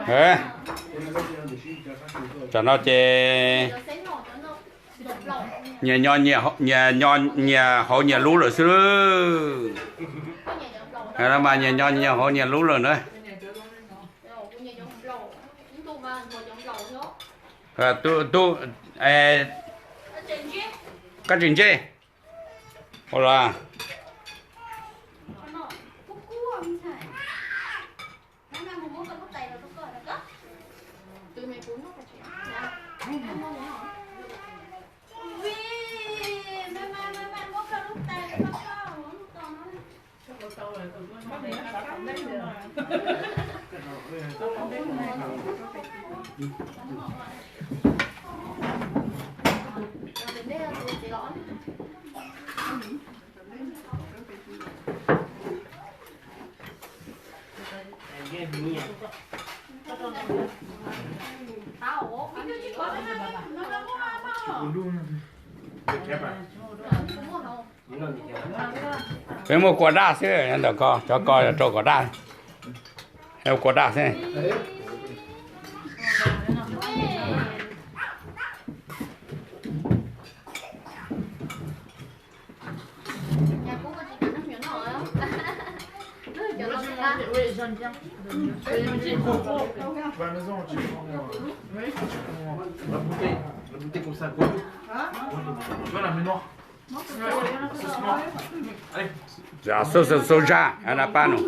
Ê, tsam no ces nyias nyo nyias hauv nyias lub lawm xwb. Mas nyias nyo nyias hauv nyias lub lawm na. Tub, koj tsis ntsej ua luaj. Peb muaj kua daj xwb, ntawm ko cov ko rau kua daj, kua daj xwb. Xauce soja na pab no,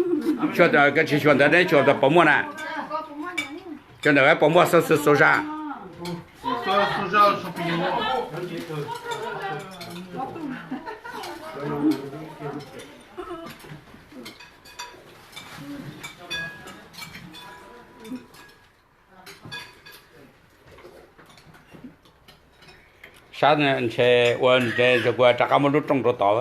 koj tsis xyuas ntawd neb xyuas ntawd puas muaj na? Xyuas ntawd puas muaj xauce soja? Sab ntshe ua ntshe kuv rov qab muab lub rooj rau tod.